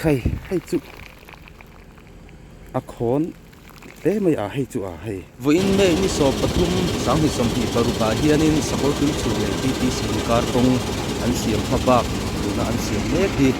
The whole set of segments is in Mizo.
Khai hei chu a khawn hle mai a hei chu a hei. Vawiin May ni 13, 2026 ah hianin Sakawr Tuichhun leh TTC inkar kawng an siam hma bak tuna an siam mek hi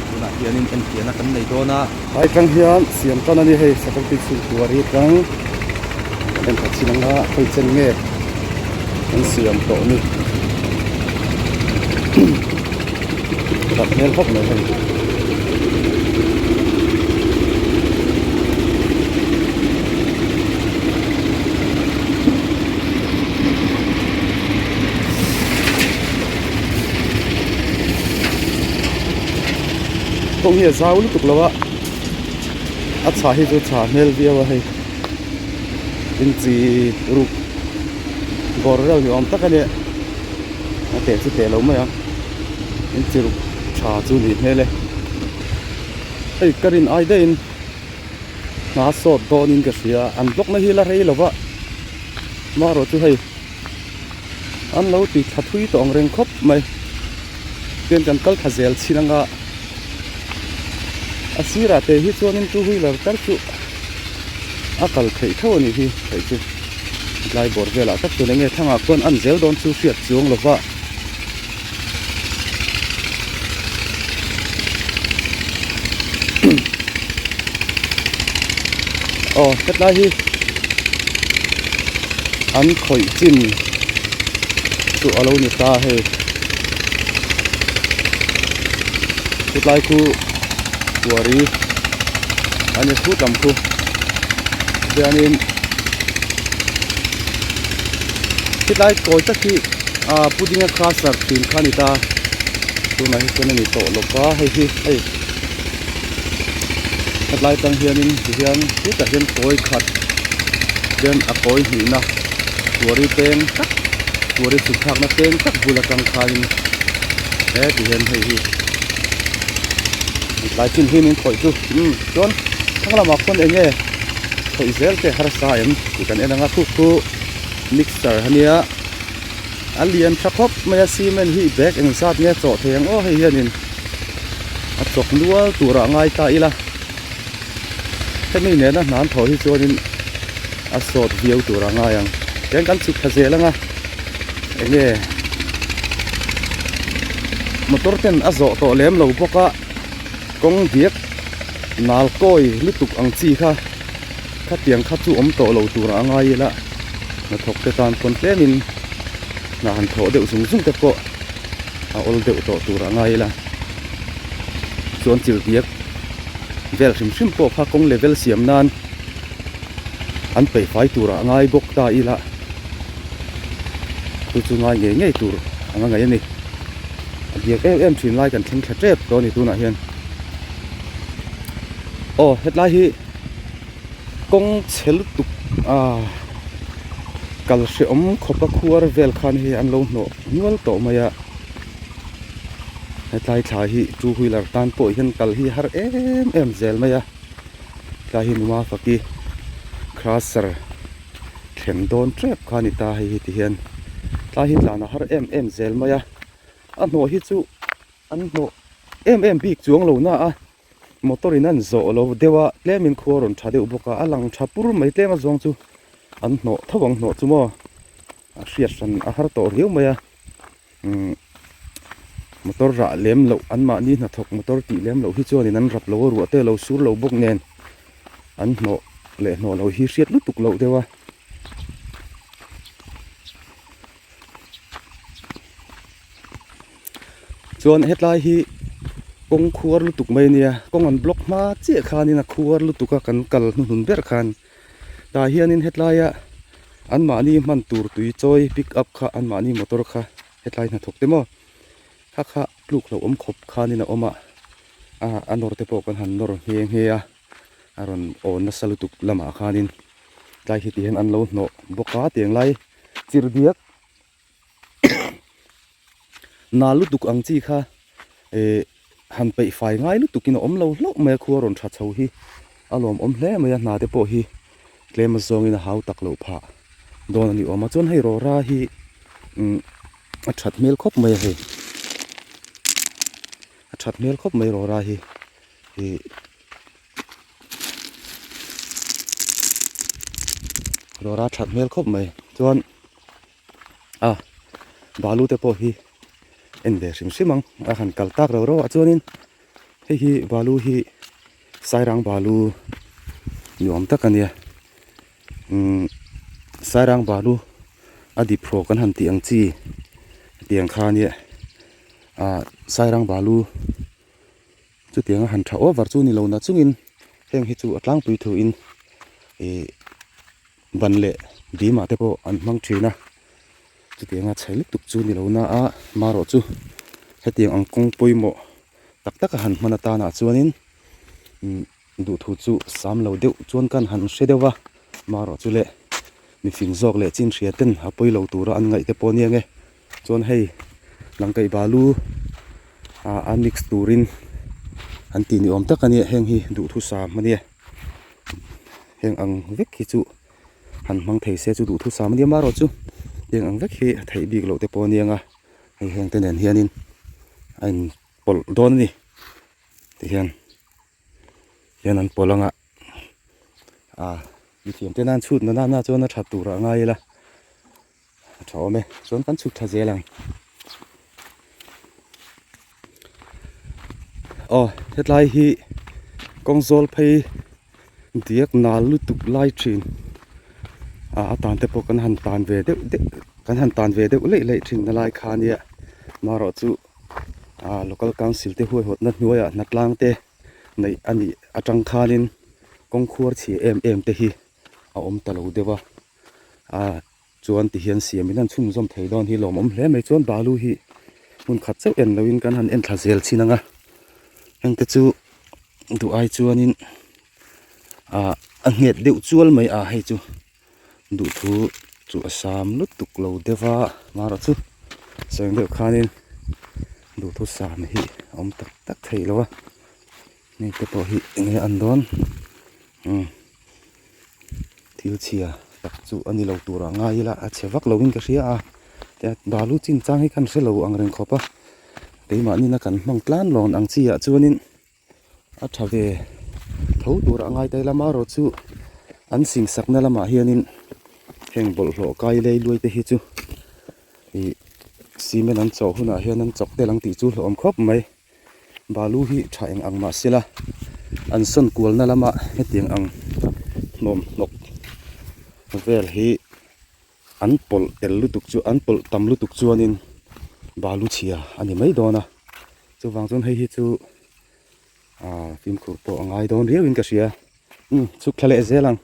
tunah hianin enfiahna kan nei dawn a. Tlai tang hian siam tan a ni hei Sakawr Tuichhun Tuari tang kan en khat chin anga khawi chen nge an siam tawh ni. Tak hmel khawp mai hei. Kawng hi a zau lutuk lo a a chhah hi chu chhah hmel viau a hei inchi ruk bawr reuh ni awm tak a nia. A teh chu teh lo mai ang in chi ruk tha chu nih hmel e hei ka rin ai daihin hna sawt dawnin ka hria an block na hi la rei lo va amaherawh chu hei an lo ti thla thui tawh ang reng khawp mai tian kan kal thla zel chin anga a sirah te hi chuanin two wheeler tal chu a kal theih tho a nih hi hei chu. Tlai bawr velah tak chuan enge thangah khuan an zel dawn chu hriat chuang lova. Aw hetlai hi an khawih chin chu a lo ni ta hei chutlai khu kuari a ni thut lam khu chuanin Hetlai kawi tak hi ah pudding a crusher thin kha a ni ta tunah hi chuan a ni tawh lo va hei hi hei hetlai atang hianin tihian hetah hian kawi khat hian a kawi hnihna tuari peng tak tuari chhuk thlakna peng tak bul atang khanin he tihian hei hi tlai chin hi min khawih chu umm chuan thlang lamah khuan eng nge. Khawih zel te harsa em tih kan en ang a khu khu mixer a nia a lian tha khawp mai a cement hi bag eng zat nge a chawh thei ang aw hei hianin a chawk nual turah a ngai ta ila hemi nena hnan thaw hi chuanin a sawt viau turah a ngai ang tiang kan chhuk thla zel ang a enge motor ten a zawh tawh lem lo bawk a. Kawng diak nal kawi lutuk ang chi kha khatiang kha chu awm tawh lo tur a ngai ila hnathawk te tan pawn tlemin hna han thawh deuh zung zung te pawh a awl deuh tawh tur a ngai ila chuan chil diak vel hrim hrim pawh kha kawng level siam nan an peih fai tur a ngai bawk ta ila chu chu ngai ngei ngei tur anga ngaih a ni. A diak em em thin lai kan thleng thla tep tawh a ni tunah hian aw hetlai hi kawng chhe lutuk a kal hrehawm khawp a khuar vel khan hei an lo hnawh nual tawh mai a hetlai thla hi two wheeler tan pawh hian kal hi har em em zel mai a tlai hi numa faki crusher thleng dawn tep kha a ni ta hei hi ti hian tlai hi tlan a har em em zel mai a a hnawh hi chu an hnawh em em bik chuang lo na a motor in an zawh lo deuh a tlem in khua rawn tha deuh bawk a a lang tha pur mai tlem a zawng chu an hnawh tho ang hnawh chu maw a hriat hran a har tawh riau mai a umm motor rah lem loh an mahni hnathawk motor tih lem loh hi chuanin an rap lo a ruah te a lo sur lo bawk nen an hnawh leh hnawh loh hi hriat lutuk loh deuh a. Chuan hetlai hi kawng khuar lutuk mai ania kawng an block hma chiah khanin a khuar lutuk a kan kal hnuhnun ber khan tah hianin hetlaia anmahni hman tur tui chawi pick up kha anmahni motor kha hetlai hnathawk te maw kha kha tluk hlauhawm khawp khanin a awm a a nawr te pawh kan han nawr nghe nghe a a rawn awn nasa lutuk lamah khanin tlai hi ti hian an lo hnawh bawk a tiang lai chirh diak nal lutuk ang chi kha eh han peih fai ngai lutuk in a awm lo hlauh mai a khua rawn tha chho hi a lawm awm hle mai a hna te pawh hi tlem a zawng in a hau tak loh phah dawn a ni awm a chuan hei rawra hi umm a that hmel khawp mai a hei a that hmel khawp mai rawra hi. Ih Dawra that hmel khawp mai chuan a balu te pawh hi en ve hrim hrim ang a han kal tak rau rau ah chuanin hei hi balu hi sairang balu ni awm tak a nia umm sairang balu a dip hrawk kan han tih ang chi tiang kha ania ah sairang balu. Chutianga han tha over chu ni lo na chungin heng hi chu a tlangpui thuin ih ban leh dim ah te pawh an hmang thin a chutianga chhe lutuk chu ni lo na a marawh chu hetiang ang kawng pawimawh tak tak a han hman atanah chuanin umm duhthu chu sam lo deuh chuan kan han hre deuh va marawh chu le mifing zawk leh chin hria ten a pawi lo tura an ngaih te pawh a nia nge. Chuan hei langkaih balu ah a mix turin an tih ni awm tak a nia heng hi duhthusam a nia heng ang vek hi chu han hmang thei se chu duhthusam a nia amaherawhchu heng ang vek hi a theih bik loh te pawh a nia ang a hei heng te nen hianin a in pawlh dawn a ni tihian hian an pawlh ang a ah mithiam te nan chhut na nana chuan a tha tur ah ngai ila. A tha awm e, chuan kan chhuk tha zel ang. Aw, hetlai hi kawng zawl phei diak nal lutuk lai thin a a tan te pawh kan han tan ve deuh deuh kan han tan ve deuh leih leih thin na lai kha ania marawh chu ah local council te huaihawtna hnuaiah hnatlang te neih a nih atang khanin kawng khuar chhia em em te hi a awm ta lo deuh a ah. Chuan ti hian siam in an chhunzawm thei dawn hi lawmawm hle mai chuan balu hi hmun khat chauh en loin kan han en thla zel chin ang a heng te chu duh ai chuanin ah a nghet deuh chual mai a hei chu duhthu chu a sam lutuk lo deuh a marawh chu sawi ang deuh khanin duhthusam hi a awm tak tak thei lo a heng te pawh hi eng nge an dawn umm. Thil chhia tak chu a ni lo turah ngai ila a chhe vak loin ka hria a tia balu chin chang hi kan hre lo ang reng khawp a keimahni na kan hmang tlan lawn ang chi ah chuanin a tha ve tho turah ngai ta ila marawh chu an sing sakna lamah hianin heng bawlhhlawh kai lei luai te hi chu ih cement an chawh hunah hian an chawk tel ang tih chu hlauhawm khawp mai. Balu hi tha eng ang mah sela an sawn kualna lama hetiang ang hnawm hnawk vel hi an pawlh tel lutuk chu an pawlh tam lutuk chuanin balu chhia a ni mai dawn a chuvang chuan hei hi chu ah fimkhur pawh a ngai dawn riau in ka hria umm chhuk thla leh zel ang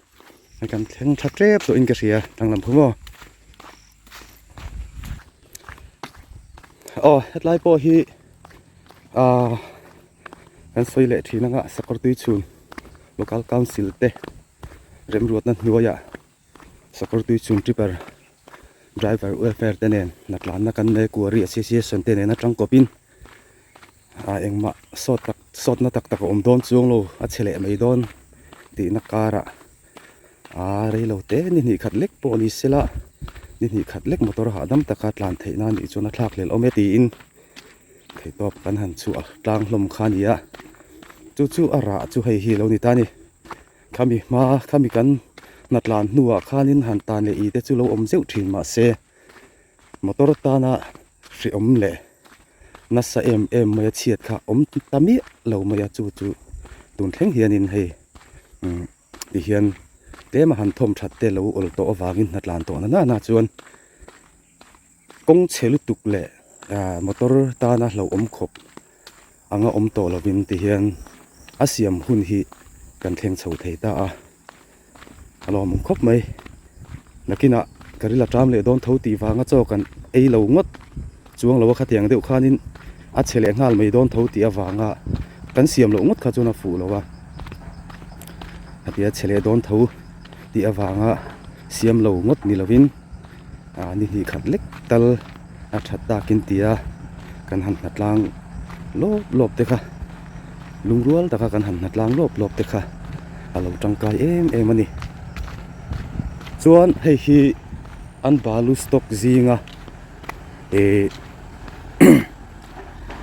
hei kan thleng tha tep tawh in ka hria danglam phu maw aw hetlai pawh hi. Ahh kan sawi leh thin anga sakawr tui chhun local council te remruatna hnuaiah sakawr tui chhun tripper driver welfare te nen hnatlanna kan nei quarry association te nen atang kawpin ah engmah sawt tak sawtna tak tak a awm dawn chuang lo a chhe leh mai dawn tihna karah ah reilo te ni hnih khat lek pawh ni sela ni hnih khat lek motor hahdam taka tlan theih nan nih chuan a thlak hlel awm e tiin. Theihtawp kan han chhuah tlang hlawm kha a ni a, chu chu a rah chu hei hi a lo ni ta a ni. Khami hma khami kan hnatlan hnuah khanin han tan leh ih te chu lo awm zeuh thin mahse motor tana hrehawm leh nasa em em mai a chhiat kha awm ta miah lo mai a chu chu tun thleng hianin hei umm tihian tlema han thawm that te lo awl tawh avangin hnatlan tawh na nana chuan. Kawng chhe lutuk leh motor tana hlauhawm khawp anga awm tawh lovin ti hian a siam hun hi kan thleng chho thei ta a, a lawmawm khawp mai. Nakinah ka ril a ṭam leh dawn tho tih vanga chaw kan ei lo ngawt chuang lo a khatiang deuh khanin a chhe leh nghal mai dawn tho tih avanga kan siam loh ngawt kha chuan a fuh lo a, khatia chhe leh dawn tho tih avanga siam lo ngawt ni lovin. ah ni hnih khat lek tal a that takin tia kan han hnatlang lawp lawp te kha lungrual taka kan han hnatlang lawp lawp te kha a lo tangkai em em a ni chuan hei hi an balu stock zinga eh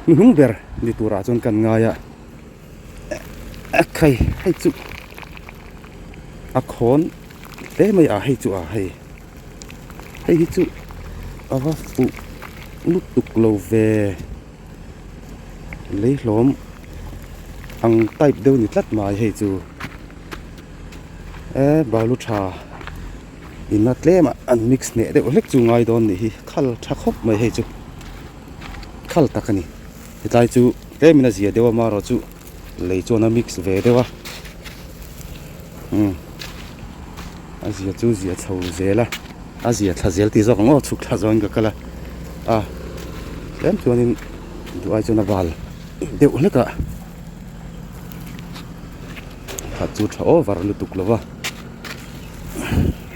hnuhnung ber ni turah chuan kan ngai a. Khai hei chu a khawn hle mai a hei chu a hei hei hi chu a va fuh lutuk lo ve lei hlawm ang type deuh a ni tlat mai hei chu e balu tha inna tlem ah an mix hneh deuh hlek chu ngai dawn nih hi khal tha khawp mai hei chu khal tak a ni hetlai chu tlem in a zia deuh a marawh chu lei chuan a mix ve deuh a umm a zia chu zia chho zel a a zia thla zel tih zawk ang aw chhuk thla zawngin ka kal a a tlem chuanin duh ai chuan a bal deuh hlek a khat chu tha over lutuk lo va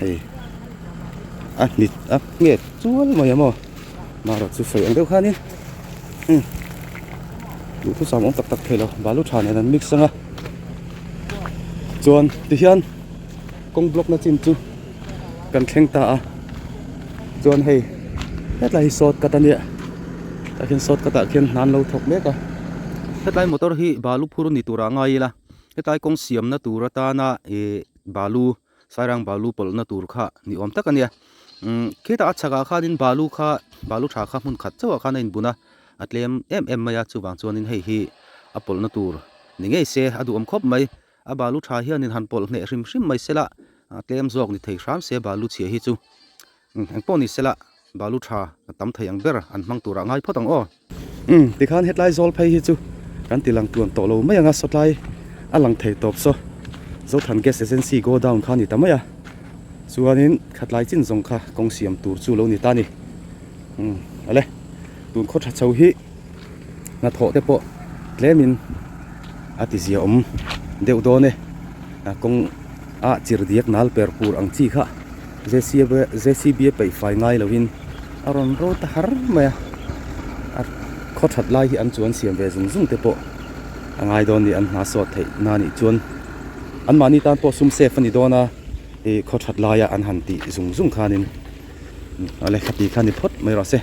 hei a hnit a nghet chual mai a maw marawh chu sawi ang deuh khanin umm duhthusam awm tak tak thei lo balu tha nen an mix ang a chuan tihian kawng block na chin chu kan thleng ta a chuan hei hetlai hi short cut a nia tah khian short cut ah khian hna an lo thawk mek a hetlai motor hi balu phur ni turah a ngai ila hetlai kawng siamna tur atana ih balu Sairang balu pawlhna tur kha ni awm tak a nia. Umm khitah a chhakah khanin balu kha balu tha kha hmun khat chauhah khan a inbun a, a tlem em em mai a, chuvang chuanin hei hi a pawlhna tur ni ngei se a duhawm khawp mai. A balu tha hianin han pawlh hneh hrim hrim mai sela, a tlem zawk ni thei hram se balu chhia hi chu. Eng pawh ni sela balu tha a tam thei ang ber an hmang turah ngai phawt ang aw. Umm tikhan hetlai zawl phei hi chu kan ti lang tluan tawh lo mai ang a sawtlai a lang thei tawp saw Zothan Gas Agency go down kha a ni ta mai a chuanin khatlai chin zawng kha kawng siam tur chu lo ni ta a ni. Umm awle tun khaw tha chho hi hnathawh te pawh tlemin a ti zia awm deuh dawn e a kawng a chirhdiak nal per pur ang chi kha J_C_B J_C_B a peih fai ngai lovin a rawn ro ta har mai a a khaw that lai hi an chuan siam ve zung zung te pawh a ngai dawn a ni an hna sawt theih na nih chuan anmahni tan pawh sum safe a ni dawn a ih khaw that laia an han tih zung zung khanin a lehkha ti kha ni phawt mai rawh se.